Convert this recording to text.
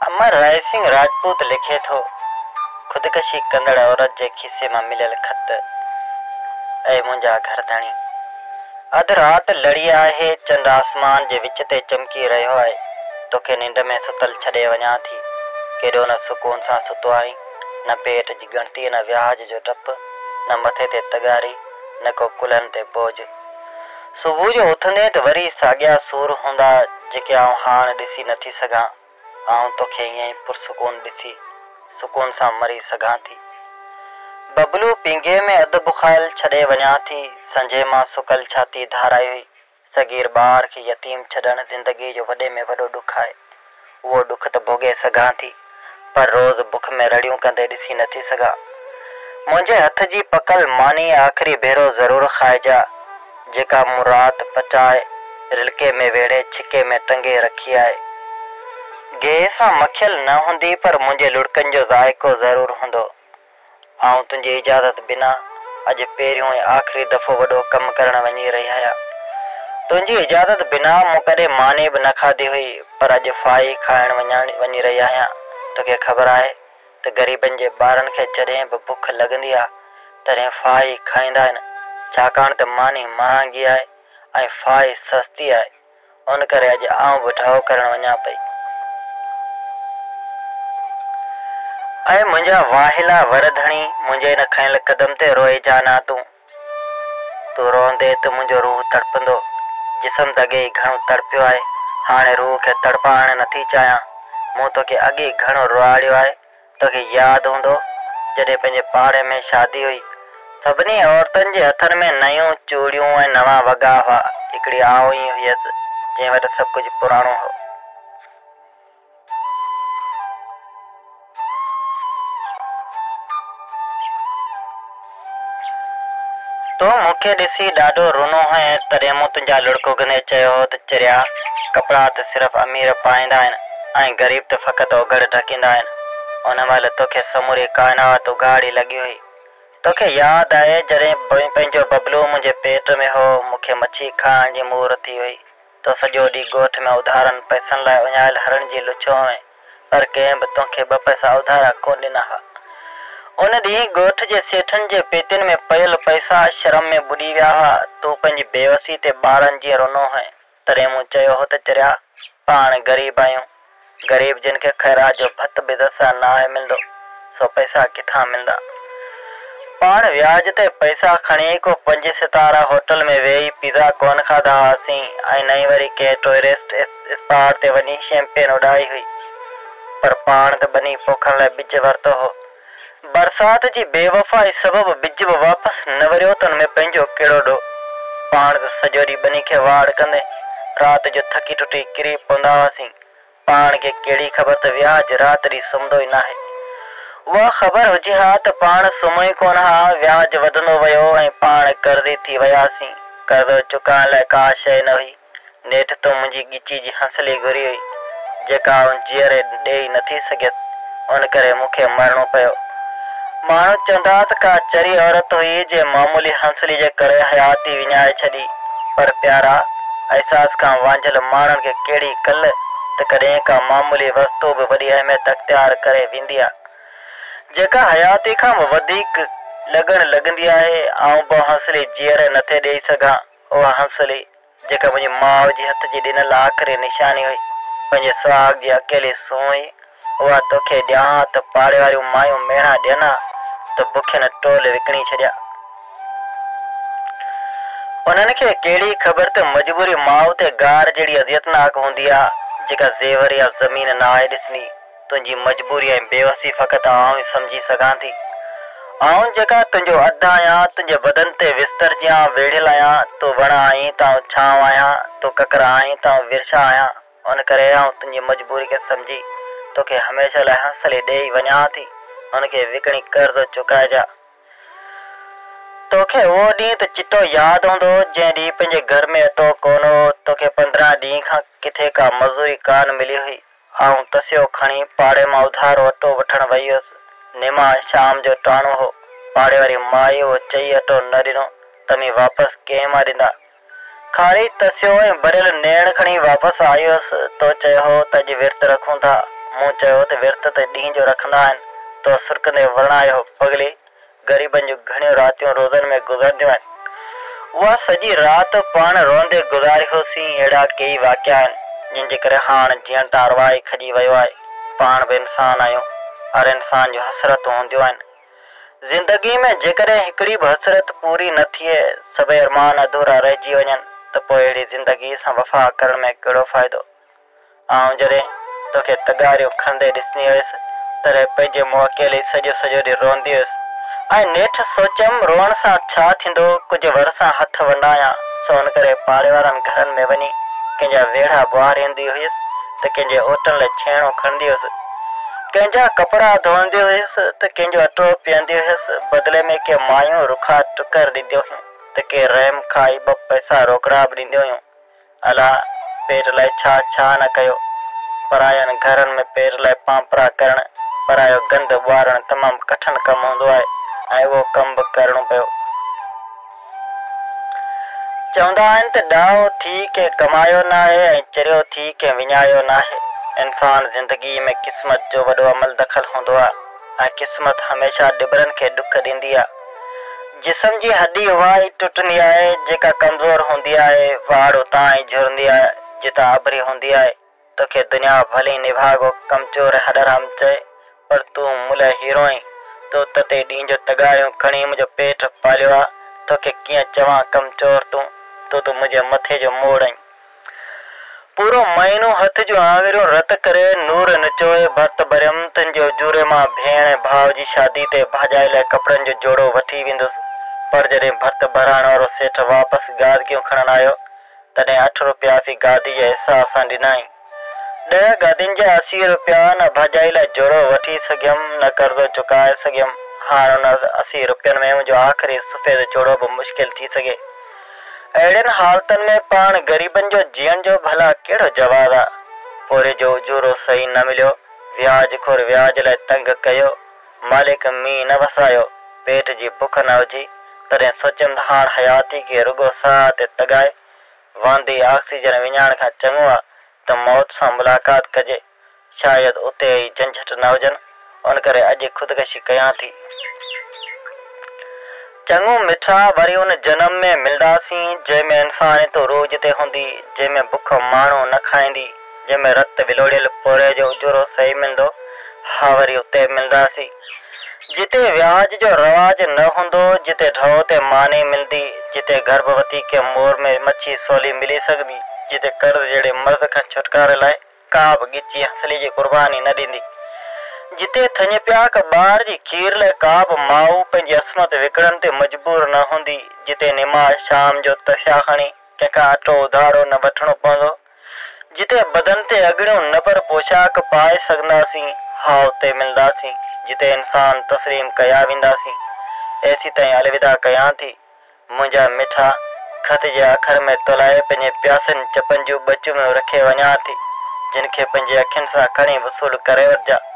امر رائسنگهه راجپوت لکي ٿو، خودڪشي ڪندڙ عورت جي کيسي مان مليل خط، اي منهنجا گهر ڌڻي! اڌ رات لڙي آهي، چنڊ آسمان جي وچ تي چمڪي رهيو آهي. توکي ننڊ ۾ ستل ڇڏي وڃان ٿي. ڪيڏو نه سڪون سان ستو آهين، نه پيٽ جي ڳڻتي، نه وياج جو ڊپ، نه مٿي تي تغاري، نه ڪو ڪلهن تي بوجهه. صبح جو اٿندين ته وري ساڳيا سور هوندا، جيڪي آئون هاڻ ڏسي نٿي سگهان. آئون توکي ائين ئي پرسڪون ڏسي، سڪون سان مري سگهان ٿي. ببلو پينگهي ۾ اڌ بکايل ڇڏي وڃان ٿي. سنجهي مان سڪل ڇاتي ڌارائي هئي. صغير ٻار کي يتيم ڇڏڻ زندگيء جو وڏي ۾ وڏو ڏک آهي. اهو ڏک ته ڀوڳي سگهان ٿي، پر روز بک ۾ رڙيون ڪندي ڏسي نٿي سگهان. منهنجي هٿ جي پڪل ماني آخري ڀيرو ضرور کائجا. جيڪا مون رات پچائي رلڪي ۾ ويڙهي ڇڪي ۾ ٽنگي رکي آهي. گيهه سان مکيل نه هوندي پر منهنجي لڙڪن جو ذائقو ضرور هوندو. آئون تنهنجي اجازت بنا اڄ پهريون ۽ آخري دفعو وڏو ڪم ڪرڻ وڃي رهي آهيان. تنهنجي اجازت بنا مون ڪڏهن ماني به نه کاڌي هئي پر اڄ ڦاهي کائڻ وڃي رهي آهيان. توکي خبر آهي ته غريبن جي ٻارن کي جڏهن به بک لڳندي آ تڏهن ڦاهي کائيندا آهن ڇاڪاڻ ته ماني مهانگي آهي ۽ ڦاهي سستي آهي ان ڪري اڄ آئون به ڍؤ ڪرڻ وڃان پئي. اي منهنجا واهيلا ور ڌڻي منهنجي ان کنيل قدم تي روئجان نه تون. تون روئندين ته منهنجو روح تڙپندو. جسم ته اڳي ئي گهڻو تڙپيو آهي، هاڻي روح کي تڙپائڻ نٿي چاهيان. مون توکي اڳي ئي گهڻو روئاڙيو آهي. توکي ياد هوندو، جڏهن پنهنجي پاڙي ۾ شادي هئي. سڀني عورتن جي هٿن ۾ نيون چوڙيون ۽ نوان وڳا هئا. هڪڙي آئون ئي هيس، جنهن وٽ سڀ ڪجهه پراڻو هو. تون مون کي ڏسي ڏاڍو رنو هئين، تڏهن مون تنهنجا لڙڪ اگهندي چيو هو ته چريا، ڪپڙا ته صرف امير پائيندا آهن ۽ غريب ته فقط اوگهڙ ڍڪيندا آهن. ان مهل توکي سموري ڪائنات اگهاڙي لڳي هئي. توکي ياد آهي، جڏهن پنهنجو ببلو منهنجي پيٽ ۾ هو، مون کي مڇي کائڻ جي مور ٿي هئي. تون سڄو ڏينهن ڳوٺ ۾ اڌارن پئسن لاء اڃايل هرڻ جي لڇيو هئين، پر ڪنهن به تونکي ٻه پئسا اڌارا ڪونه ڏنا ها. ان ڏينهن ڳوٺ جي سيٺن جي پيتين ۾ پيل پئسا شرم ۾ ٻڏي ويا هئا. تون پنهنجي بيوسي تي ٻارن جيئن رنو هئين. تڏهن مون چيو هو ته چريا، پاڻ غريب آهيون. غريب جن کي خيرات جو ڀت به عزت سان ناهي ملندو، سو پئسا ڪٿان ملندا؟ پاڻ وياج تي پئسا کڻي ڪو پنج ستاره هوٽل ۾ ويهي پيزا ڪونه کاڌا هئاسين ۽ نه ئي وري ڪنهن ٽوئرسٽ اسپاٽ تي وڃي شيمپين اڏائي هئي. پر پاڻ ته ٻني پوکڻ لاء ٻج ورتو هو. برسات جي بيوفائي سبب ٻج به واپس نه وريو ته ان ۾ پنهنجو ڪهڙو ڏوهه؟ پاڻ ته سڄو ڏينهن ٻني کي واڙ ڪندي رات جو ٿڪي ٽٽي ڪري پوندا هئاسين. پاڻ کي ڪهڙي خبر ته وياج رات ڏينهن سمهندو ئي ناهي. اها خبر هجي ها ته پاڻ سمهون ئي ڪونه ها. وياج وڌندو ويو ۽ پاڻ قرضي ٿي وياسين. قرضو چڪائڻ لاء ڪا شيء نه هئي. نيٺ تو منهنجي ڳچي جي هنسلي گهري هئي، جيڪا آئون جيئري ڏيئي نٿي سگهيس، ان ڪري مون کي مرڻو پيو. ماڻهو چوندا ته ڪا چري عورت هئي، جنهن معمولي هنسلي جي ڪري حياتي وڃائي ڇڏي. پر پيارا، احساس کان وانجهيل ماڻهن کي ڪهڙي ڪل ته ڪڏهن ڪا معمولي وستو به وڏي اهميت اختيار ڪري ويندي آ، جيڪا حياتي کان به وڌيڪ لڳڻ لڳندي آهي. آئون به هنسلي جيئري نٿي ڏيئي سگهان. اها هنسلي، جيڪا منهنجي ماء جي هٿ جي ڏنل آخري نشاني هئي، پنهنجي سهاڳ جي اڪيلي سونهن هئي، اها توکي ڏيان ها ته پاڙي واريون مايون ميڻا ڏين ها ته بکين ٽول وڪڻي ڇڏيا. انهن کي ڪهڙي خبر ته مجبوري ماء تي گار جهڙي اذيتناڪ هوندي آ، جيڪا زيور يا زمين ناهي ڏسندي. تنهنجي مجبوري ۽ بيوسي فقط آئون ئي سمجهي سگهان ٿي. آئون جيڪا تنهنجو اڌ آهيان، تنهنجي بدن تي وستر جيان ويڙهيل آهيان، تون وڻ آهين ته آئون ڇانو آهيان، تون ڪڪر آهين ته آئون ورشا آهيان، ان ڪري آئون تنهنجي مجبوري کي سمجهي توکي هميشه لاء هنسلي ڏيئي وڃان ٿي، ان کي وڪڻي قرض چڪائجان. توکي اهو ڏينهن ته چٽو ياد هوندو، جنهن ڏينهن پنهنجي گهر ۾ اٽو ڪونه هو، توکي 15 ڏينهن کان ڪٿي ڪا مزوري ڪانه ملي هئي. آئون تسيو کڻي پاڙي مان اڌارو اٽو وٺڻ وئي هيس. نما شام جو ٽاڻو هو. پاڙي واري مائي اهو چئي اٽو نه ڏنو توهين واپس ڪنهن مان ڏيندا. خالي تسيو ۽ ڀريل نيڻ کڻي واپس آئي هيس. تو چيو هو ته اڄ ورت رکون ٿا. مون چيو ته ورت ته ڏينهن جو رکندا آهن. تو سرڪندي ورڻايو هو، پڳلي! غريبن جون گهڻيون راتيون روزن ۾ گذرنديون آهن. اها سڄي رات پاڻ روئندي گذاريوسين. اهڙا ڪيئي واقعا آهن، جن جي ڪري هاڻ جيئڻ تان ارواح ئي کڄي ويو آهي. پاڻ به انسان آهيون. هر انسان جون حسرتون هونديون آهن. زندگيء ۾ جيڪڏهن هڪڙي به حسرت پوري نه ٿئي، سڀئي ارمان اڌورا رهجي وڃن ته پوء اهڙي زندگيء سان وفا ڪرڻ ۾ ڪهڙو فائدو؟ آئون جڏهن توکي تغاريون کڻندي ڏسندي هيس، تڏهن پنهنجي منهن اڪيلي سڄو سڄو ڏينهن روئندي هيس ۽ نيٺ سوچيم روئڻ سان ڇا ٿيندو، ڪجهه ور سان هٿ ونڊايان، سو ان ڪري پاڙي وارن گهرن ۾ وڃي ڪنهن جا ويڙها ٻهاريندي هيس ته ڪنهن جي اوٽن لاء ڇيڻو کڻندي هيس. ڪنهن جا ڪپڙا ڌوئندي هيس ته ڪنهن جو اٽو پيهندي هيس، بدلي ۾ ڪي مايون رکا ٽڪر ڏينديون هيون ته ڪي رحم کائي ٻه پئسا روڪڙا به ڏينديون هيون. الا! پيٽ لاء ڇا ڇا نه ڪيو. پراين گهرن ۾ پيٽ لاء پانپرا ڪرڻ، پرايو گند ٻهارڻ تمام ڪٺن ڪم هوندو آهي ۽ اهو ڪم به ڪرڻو پيو. چوندا آهن ته ڏاهو ٿي ڪنهن ڪمايو ناهي ۽ چريو ٿي ڪنهن وڃايو ناهي. انسان زندگيء ۾ قسمت جو وڏو عمل دخل هوندو آهي ۽ قسمت هميشه ڏٻرن کي ڏک ڏيندي آهي. جسم جي هڏي اها ئي ٽٽندي آهي جيڪا ڪمزور هوندي آهي، واڙ اتان ئي جهرندي آهي جتان اڀري هوندي آهي. توکي دنيا ڀلي نڀاڳو ڪمزور ۽ هڏحرام چئي، پر تون مون لاء هيرو آهين. تو تتي ڏينهن جو تغاريون کڻي منهنجو پيٽ پاليو آ، توکي ڪيئن چوان ڪمزور تون، تون ته منهنجي مٿي جو موڙ آهين. پورو مهينو هٿ جون آڱريون رت ڪري، نور نچوئي ڀرت ڀريم، تنهنجي اجوري مان ڀيڻ ۽ ڀاء جي شادي تي ڀاڄائي لاء ڪپڙن جو جوڙو وٺي ويندس. پر جڏهن ڀرت ڀرائڻ وارو سيٺ واپس گادگيون کڻڻ آيو، تڏهن اٺ روپيا في گادي جي حساب سان ڏنائين. ڏهه گادين جا 80 روپيا نه ڀاڄائي لاء جوڙو وٺي سگهيم، نه قرضو چڪائي سگهيم. هاڻ ان 80 روپين ۾ منهنجو آخري سفيد جوڙو به مشڪل ٿي سگهي. اهڙين حالتن ۾ پاڻ غريبن جو جيئڻ جو ڀلا ڪهڙو جواز آ؟ پورهيي جو اجورو صحيح نه مليو، وياج خور وياج لاء تنگ ڪيو، مالڪ مينهن نه وسايو، پيٽ جي بک نه اجهي، تڏهن سوچيم ته هاڻ حياتي کي رڳو ساهه تي تڳائي، واندي آڪسيجن وڃائڻ کان چڱو آ ته موت سان ملاقات ڪجي، شايد اتي ئي جهنجهٽ نه هجن، ان ڪري اڄ خودڪشي ڪيان ٿي. چڱو مٺا، وري ان جنم ۾ ملنداسين، جنهن ۾ انسانيت عروج تي هوندي، جنهن ۾ بک ماڻهو نه کائيندي، جنهن ۾ رت ولوڙيل پورهيي جو اجورو صحيح ملندو، ها وري اتي ملنداسين. جتي وياج جو رواج نه هوندو، جتي ڍؤ تي ماني ملندي، جتي گرڀوتي کي مور ۾ مڇي سولي ملي سگهندي، جتي قرض جهڙي مرض کان ڇوٽڪاري لاء ڪا به ڳچي هنسلي جي قرباني نه ڏيندي، جتي ٿڃ پياڪ ٻار جي کير لاء ڪا به ماء پنهنجي عصمت وڪڻڻ تي مجبور نه هوندي، جتي نماز شام جو تسيا کڻي ڪنهن کان اٽو اڌارو نه وٺڻو پوندو، جتي بدن تي اڳڙيون نه پر پوشاڪ پائي سگهنداسين، ها اتي ملنداسين، جتي انسان تسليم ڪيا وينداسين. ايسيتائين الوداع ڪيان ٿي. منهنجا مٺا، خط جي آخر ۾ تولاء پنهنجي پياسن چپن جون ٻه چميون رکي وڃان ٿي، جن کي پنهنجي اکين سان کڻي وصول ڪري وٺجان.